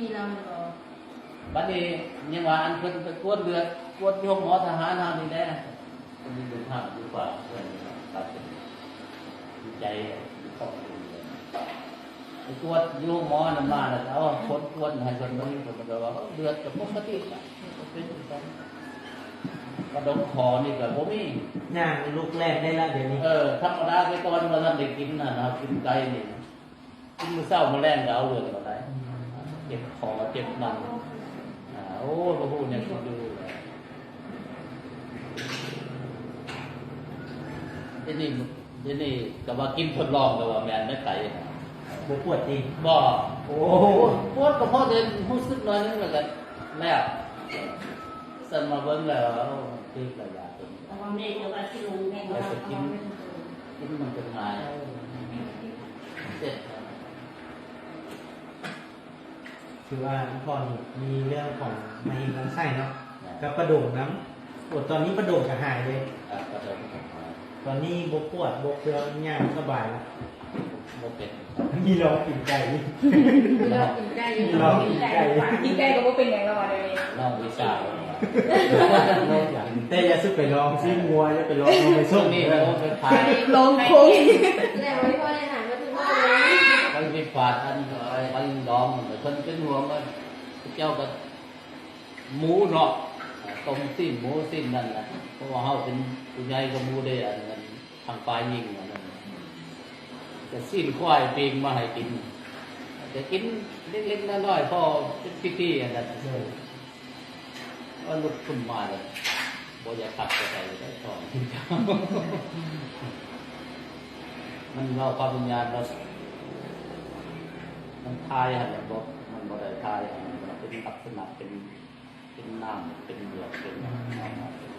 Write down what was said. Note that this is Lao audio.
ມີລາວແມ່ນບໍ່? ບັດນີ້ຍັງວ່າອັນເພິ່ນໄປກວດເລືອດ ກວດຢູ່ໂຮງໝໍທະຫານເຮົານີ້ແຫຼະ ເພິ່ນຢູ່ທາງຢູ່ຂວາເພິ່ນຕັດສິນໃຈຢູ່ຂອບຄຸນເລີຍ ໄປກວດຢູ່ໂຮງໝໍນັ້ນມາແລ້ວ ເອົາຜົນກວດໃຫ້ເພິ່ນເບິ່ງ ເພິ່ນກໍວ່າເລືອດກໍປົກກະຕິ ເປັນຈັ່ງຊັ້ນ ກະດູກຂໍ້ນີ້ກໍບໍ່ມີ ຍ່າງລຸກແລ່ນໄດ້ລະດຽວນີ້ ເອີ ທຳມະດາແຕ່ກ່ອນບໍ່ທັນໄດ້ກິນຫັ້ນ ເຮົາກິນໄກ່ນີ້ ກິນມື້ເຊົ້າມື້ແລງກໍເອົາເລື່ອງເທົ່າໃດ ເຈັບຄໍເຈັບມັນ ອາ ໂອ້ຍ ບໍ່ຮູ້ແນວຊິຢູ່ແລ້ວ ດຽວນີ້ ດຽວນີ້ກໍວ່າກິນທົດລອງກໍວ່າແມ່ນໄດ້ໄກ ບໍ່ປວດຕິ? ບໍ່ ໂອ້ ປວດກໍພໍແຕ່ຮູ້ສຶກໜ້ອຍໜຶ່ງແລ້ວກໍແລ້ວ ຊັ້ນມາເບິ່ງແລ້ວ ຖືກແລ້ວຢາຕົວນີ້ ເພາະວ່າແມ່ກໍວ່າຊິລົງ ແມ່ກໍວ່າ ແລ້ວກໍກິນ ກິນມັນກໍງ່າຍ ເອີ ເຈັບ ຄືວ່າພໍ່ນີ້ມີເລື່ອງຂອງມະເຮັງລຳໄສ້ເນາະ ແມ່ນ ກັບປະດົງນຳ ໂອ້ ຕອນນີ້ປະດົງກໍຫາຍເດ້ ເອີ ປະດົງກໍຫາຍ ຕອນນີ້ບໍ່ປວດບໍ່ເຄືອງ ຍ່າງສະບາຍລະ ບໍ່ເປັນ ມີລອງກິນໄກ່ ມີລອງກິນໄກ່ຢູ່ ມີລອງກິນໄກ່ ກິນໄກ່ກໍບໍ່ເປັນຫຍັງແລ້ວວ່າດຽວນີ້ ລອງວິຊາ ແຕ່ຢ່າສູ່ໄປລອງຊີ້ງົວ ຢ່າໄປລອງເອົາໄປສົ່ງນີ້ ໂອ້ ໄປຂາຍ ລອງຄົງ ແລ້ວໄວ້ພໍໄດ້ຫາມາຖືກ ມັນມີພາດອັນ ມັນລອງ ເພິ່ນເປັນຫ່ວງວ່າ ເຈົ້າກໍໝູເນາະ ຕົ້ມຊີ້ນໝູຊີ້ນນັ້ນນະ ເພາະວ່າເຮົາເປັນຜູ້ໃຫຍ່ກໍໝູເດ້ ອັນນັ້ນ ທາງຝ່າຍຍິງອັນນັ້ນ ແຕ່ຊີ້ນຄວາຍປີ້ງມາໃຫ້ກິນ ແຕ່ກິນເລັກໆນ້ອຍໆ ພໍເປັນພິທີອັນນັ້ນ ໂດຍ ວ່າລຸກຂຶ້ນມາແລ້ວ ບໍ່ຢາກຂັບໄປໃສໄດ້ທ້ອງ ມັນເວົ້າຄວາມວິນຍານວ່າ ມັນຖ່າຍຫັ້ນ ມັນບໍ່ ມັນບໍ່ໄດ້ຖ່າຍ ມັນເປັນລັກສະນະເປັນ ເປັນນ້ຳ ເປັນເລືອດ ເປັນຫຍັງ ອືມ ອອກມາເປັນ